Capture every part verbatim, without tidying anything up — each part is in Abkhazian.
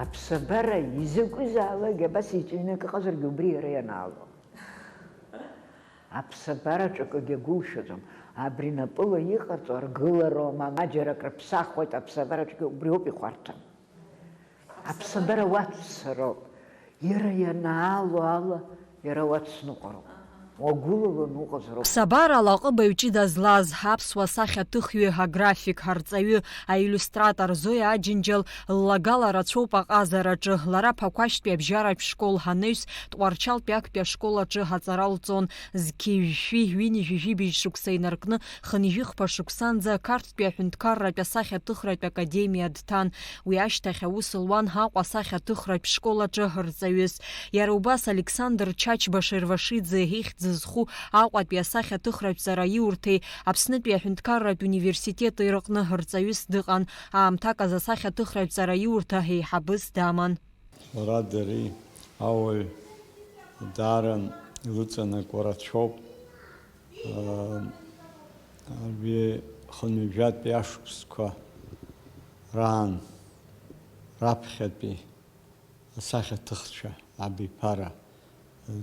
Аԥсабара изакәызаалак абас иҵҩны акы ыҟазаргьы убри иара ианаало. Аԥсабараҿ акгьы агәылшәаӡом. Абри напыла иҟарҵо аргылароума, ма џьара акрыԥсахуеит, аԥсабараҿгьы убриоуп ихәарҭам. Аԥсабара уаццароуп. Иара ианаало ала, иара уацныҟәароуп. Уагәылаланы уҟазароуп. Ԥсабарала аҟыбаҩ ҷыда злаз, аԥсуа сахьаҭыхҩы, аграфик, арҵаҩы, аиллиустратор Зоиа Аџьынџьал ллагала рацәоуп аҟазараҿы. Лара Ԥақәашьтәи абжьаратә школ анаҩс, Тҟәарчалтәи актәи ашкол аҿы аҵара лҵон. Зқьи жәшәи ҩынҩажәи жәибжь шықәса инаркны, хынҩажәи хԥа шықәсанӡа Қарҭтәи аҳәынҭқарратә асахьаҭыхратә академиа дҭан. Уи ашьҭахь аус луан Аҟәа асахьаҭыхратә школ аҿы рҵаҩыс. Иара убас Александр Чачба Шервашиӡе ихьӡ зху Аҟәатәи асахьаҭыхратә ҵараиурҭеи Аԥснытәи аҳәынҭқарратә университети рыҟны рҵаҩыс дыҟан. Аамҭак азы асахьаҭыхратә ҵараиурҭа еиҳабыс даман. Лара дареи ауаҩ даара илыҵанакуа рацәоуп. Уи хынҩажәатәи ашықәсқәа раан раԥхьатәи асахьаҭыхцәа абиԥара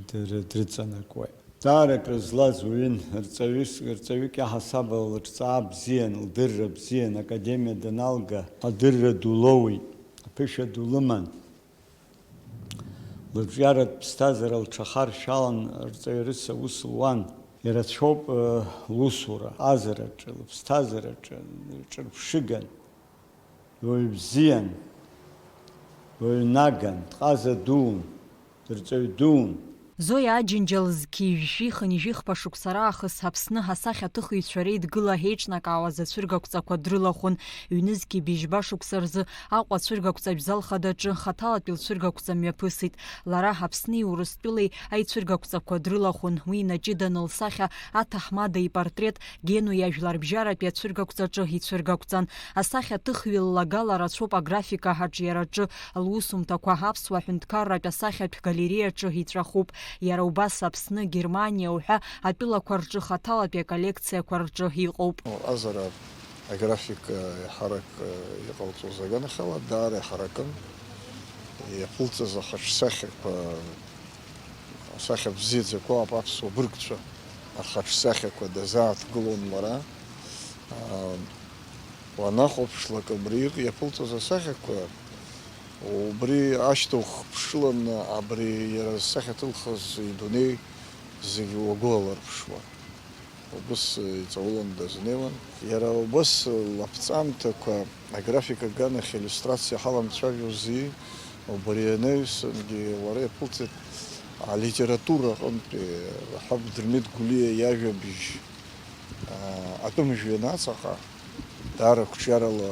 дыр-, дрыҵанакуеит. Даара акры злаз уаҩын, рҵаҩыс-, рҵаҩык иаҳасабала лыҿҵаа бзиан, лдырра бзиан, академиа даналга, адырра ду лоуит, аԥышәа ду лыман. Лыбжьаратә ԥсҭазаара лҽахаршәалан, рҵаҩрыс аус луан. Ирацәоуп, э, лусура, азараҿы, лыԥсҭазаараҿы, ҿырԥшыган, уаҩ бзиан, уаҩ наган, дҟаза дуун, дырҵаҩ дуун. Зоиа Аџьынџьал зқьи жәшәи хынҩажәи хԥа шықәса раахыс Аԥсны асахьаҭыхыҩцәа реидгыла еиҿнакаауаз ацәыргақәҵақәа дрылахәын. Ҩнызқьи быжьба шықәса рзы Аҟәа ацәыргақәҵа абзалхадаҿы хаҭалатәи лцәыргақәҵа мҩаԥысит. Лара Аԥсни Урыстәылеи аицәыргақәҵақәа дрылахәын. Уи инаҷыданы лсахьа аҭаҳмада ипортрет Генуи ажәларбжьаратәи ацәыргақәҵаҿы ицәыргақәҵан. Асахьаҭыхҩы ллагала рацәоуп аграфика аҿиараҿы. Лусумҭақәа Аԥсуа ҳәынҭқарратә асахьатә галереиаҿы иҵәахуп. Иара убас Аԥсны, Германиа уҳәа атәылақәа рҿы хаҭалатәи аколлекциақәа рҿы иҟоуп. Азара аграфика еиҳарак иҟалҵоз аганахьала даара иҳаракын. Иаԥылҵаз ахаҿсахьақәа, асахьа бзиаӡақәа, аԥсуа быргцәа ахаҿсахьақәа дазааҭгылон лара. Уанахәаԥшлак абри иҟ-, иаԥылҵаз асахьақәа, убри ашьҭа ухыԥшыланы, абри иара зсахьа ҭылхыз идунеи зегьы уагәылалырԥшуан. Убыс иҵаулан дазнеиуан. Иара убас лаԥҵамҭақәа аграфика аганахь иллиустрациа ҳаламцәажәоз зи, убри анаҩсангьы лара иаԥылҵеит алитература аҟынтәи ҳаб Дырмит Гәлиа иажәабжь, аа, атәым жәҩан аҵаҟа даара қәҿиарала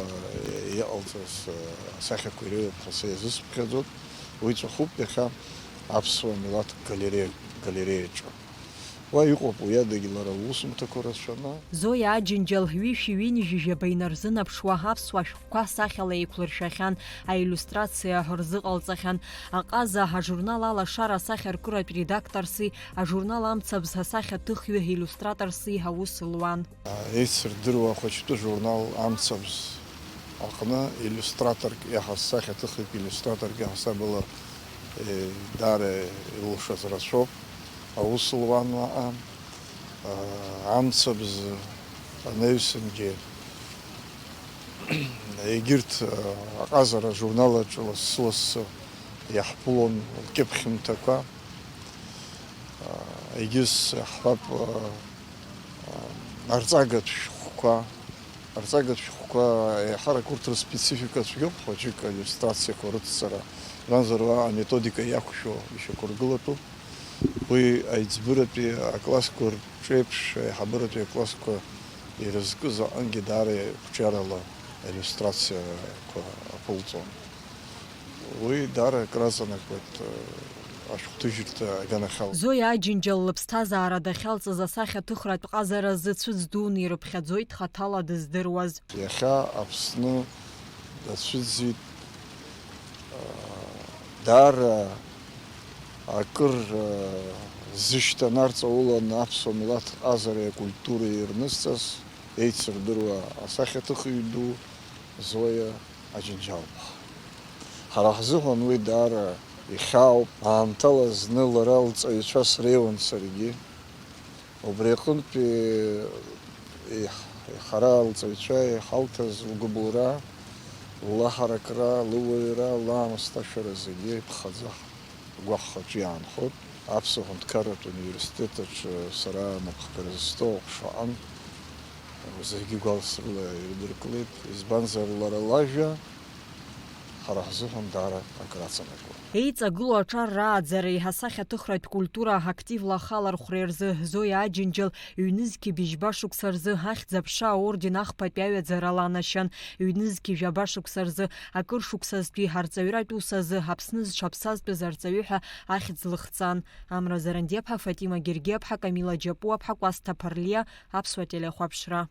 иҟалҵаз асахьақәа иреиуоуп ҳәа сеизысԥхьаӡоит. Уи ҵәахуп иахьа аԥсуа милаҭ галереиа, галереиаҿы. Уа иҟоуп уи адагьы лара лусумҭақәа рацәаны. Зоиа Аџьынџьал ҩышәи ҩынҩажәи жәаба инарзынаԥшуа аԥсуа шәҟәқәа сахьала еиқәлыршәахьан, аиллиустрациа рзыҟалҵахьан. Аҟаза ажурнал Алашара асахьаркыратә редакторси, ажурнал Амцабз асахьаҭыхҩы иллиустраторси аус луан. Еицырдыруа ахәыҷтәы журнал Амцабз аҟны иллиустраторк иаҳа-, сахьаҭыхҩык иллиустраторк иаҳасабала, е, даара илшаз рацәоуп. Аус луан уаҟа, а, Амцабз анаҩсангьы егьырҭ, а, аҟазара ажурналаҿ лассы-лассы иаҳԥылон лкьыԥхьымҭақәа. А, егьыс иаҳҳәап, а, а, арҵагатә шәҟәқәа, арҵагатә шәҟәқәа еиҳарак урҭ рспецифика цәгьоуп, хәыҷык аиллиустрациақәа рыцҵара, избанзар, уа аметодика иақәшәо ишьақәыргылатәуп. Уи аиҵбыратәи аклассқәа рҿеиԥш, аиҳабыратәи аклассқәа ирызкыз аҟынгьы даара қәҿиарала аиллиустрациақәа аԥылҵон. Уи даара акраҵанакуеит, э, ашәҟәҭыжьырҭа аганахьала. Зоиа Аџьынџьал лыԥсҭазаара дахьалҵыз асахьаҭыхратә ҟазара азы цәыӡ дуны ирыԥхьаӡоит хаҭала дыздыруаз. Иахьа Аԥсны дацәыӡит, э, даара акыр, э, зышьҭанарҵаулан аԥсуа милаҭ ҟазареи акультуреи ирнызҵаз еицырдыруа асахьаҭыхҩы ду Зоиа Аџьынџьалԥҳа. Ҳара ҳзыҳәан уи даара ихьаауп. Аамҭала зны лара лҵаҩцәа среиуан саргьы. Убри аҟынтәи иҳ-, ҳара лҵаҩцәа иҳалҭаз лгәыбылра, ллаҳаракра, лыуаҩра, лаамысҭашәара зегьы ԥхӡы ҳгәахәаҿы иаанхоит. Аԥсуа ҳәынҭқарратә университет аҿы сара анапхгара зысҭо аҟәша аҟан. Зегьы гәалсрыла ирыдыркылеит, избанзар, лара лажәа ҳара ҳзыҳәан даара акраҵанакуа. Еиҵагылоу аҿар рааӡареи асахьаҭыхратә культура активла ахалархәреи рзы Зоиа Аџьынџьал ҩнызқьи быжьба шықәса рзы Ахьӡ-аԥша аорден ахԥатәи аҩаӡара аланашьан, ҩнызқьи жәаба шықәса рзы акыр шықәсазтәи арҵаҩратә ус азы Аԥсны зҽаԥсазтәыз арҵаҩы ҳәа ахьӡ лыхҵан. Амра Зарандиаԥҳа, Фатима Гергиаԥҳа, Камила Џьапуаԥҳа, Кәасҭа Ԥарлиа, Аԥсуа телехәаԥшра.